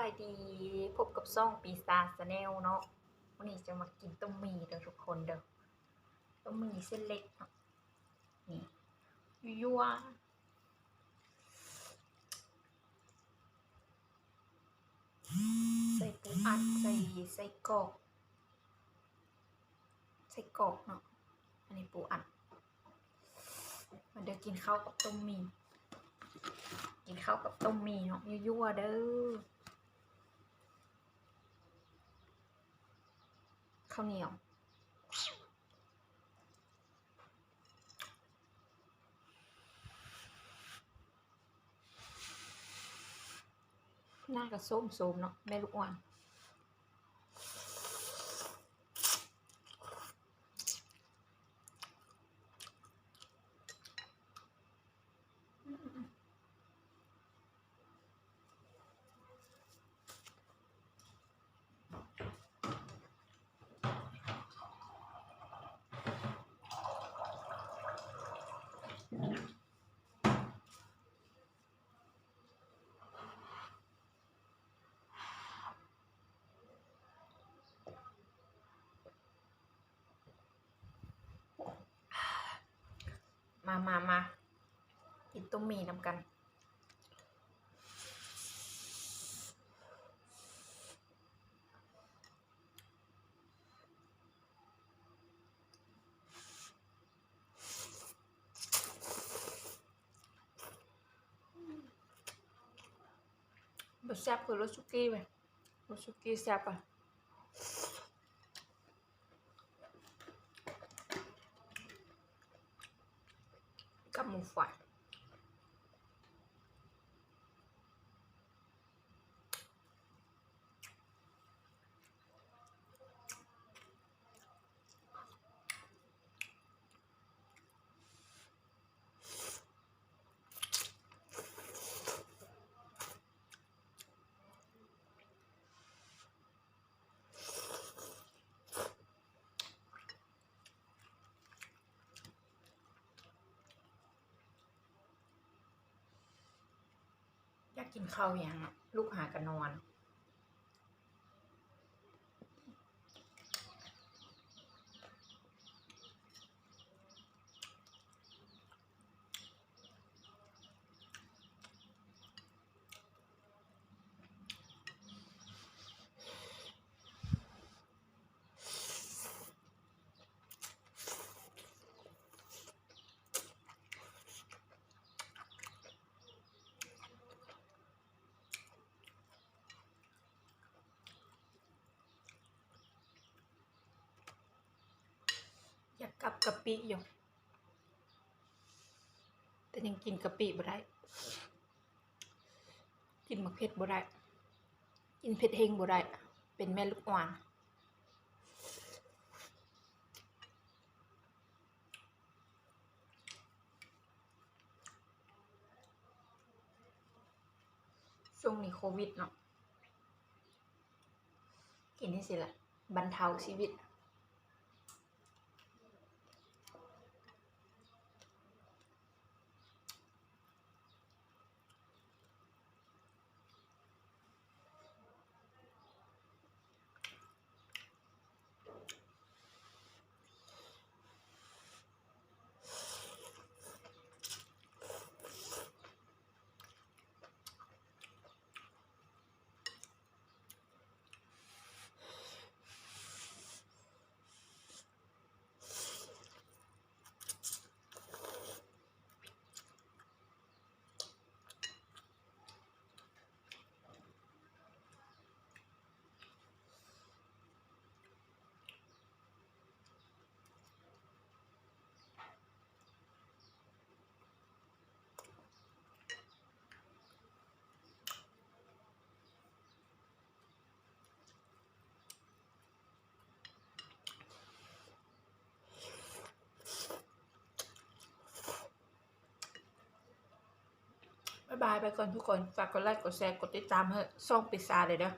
ສະບາຍດີ ພົບກັບຊ່ອງປີສາດຊາແນລເນາະ. ມື້ນີ້ຈະມາກິນຕົ້ມໝີ່ເດີທຸກຄົນເດີ. ຕົ້ມໝີ່ເສັ້ນເລັກເນາະ. ນີ້ ຍົວໆ ໃສ່ປູອັດ ໃສ່ໄສ້ກອກ ໄສ້ກອກເນາະ. ອັນນີ້ປູອັດ. ມາເດີ ກິນເຂົ້າກັບຕົ້ມໝີ່ ກິນເຂົ້າກັບຕົ້ມໝີ່ເນາະ ຍົວໆ ເດີ. ເຂົ້າໜຽວ ໜ້າກະໂຊມໆ ເນາະ ແມ່ລູກອ່ອນ. ມາ ມາ ມາ ກິນຕົ້ມໝີ່ນຳກັນ. ບໍ່ແຊບຄືລົດສຸກີ້ເວີຍ. ລົດສຸກີ້ແຊບກວ່າ. ກັບໝູຝາຍ. ຢາກກິນເຂົ້າຫຍັງ ລຸກຫາກະນອນ. ຢາກກັບກະປິຢູ່ ແຕ່ຍັງກິນກະປິບໍ່ໄດ້. ກິນໝາກເຜັດບໍ່ໄດ້ ກິນເຜັດເຮັງບໍ່ໄດ້ ເປັນແມ່ລູກອ່ອນ. ຊ່ວງນີ້ໂຄວິດເນາະ ກິນຈັ່ງຊີ້ລະ ບັນເທົາຊີວິດ. ບາຍບາຍໄປກ່ອນທຸກຄົນ. ຝາກກົດໄລ ກົດແຊ ກົດຕິດຕາມໃຫ້ຊ່ອງປີສາດເດີ.